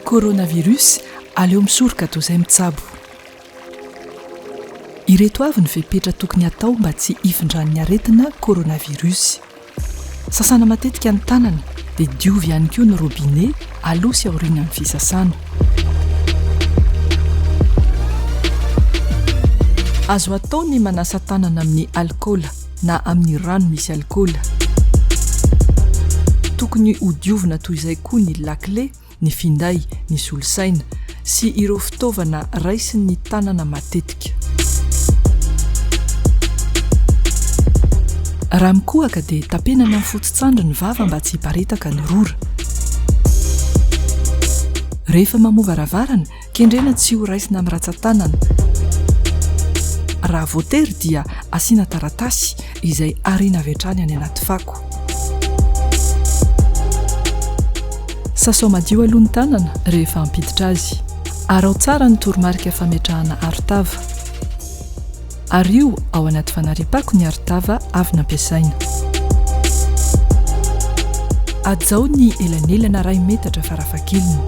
Coronavirus, aleo misoroka toy izay mitsabo. Ireto avy ny fepetra tokony hatao mba tsy hifindran'ny aretina coronavirus. Sasana matetika ny tanana dia diovy ihany koa ny robinet aloha sy aorianan'ny fisasana. Azo atao ny manasa tanana amin'ny alikaola na amin'ny rano misy alikaola. Tokony hodiovina toy izay koa ny lakile ny finday, ny solosaina, sy ireo fitaovana raisin'ny tanana matetika. Raha mikohaka dia tapenana amin'ny foto-tsandry ny vava mba tsy hiparitaka ny rora. Rehefa mamoha varavarana, kendrena tsy ho raisina amin'ny ratsan-tanana. Raha voatery dia asiana taratasy izay ariana avy hatrany any anaty fako. Sasao madio aloha ny tanana rehefa hampiditra azy. Araho tsara ny toromarika fametrahana arotava. Ario ao anaty fanariam-pako ny arotava avy nampiasaina. Hajao ny elanelana iray metatra farafahakeliny.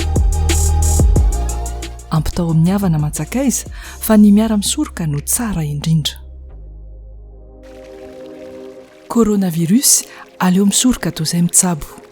Ampitao amin'ny havana aman-tsakaiza fa ny miara-misoroka no tsara indrindra. Coronavirus, aleo misoroka toy izay mitsabo.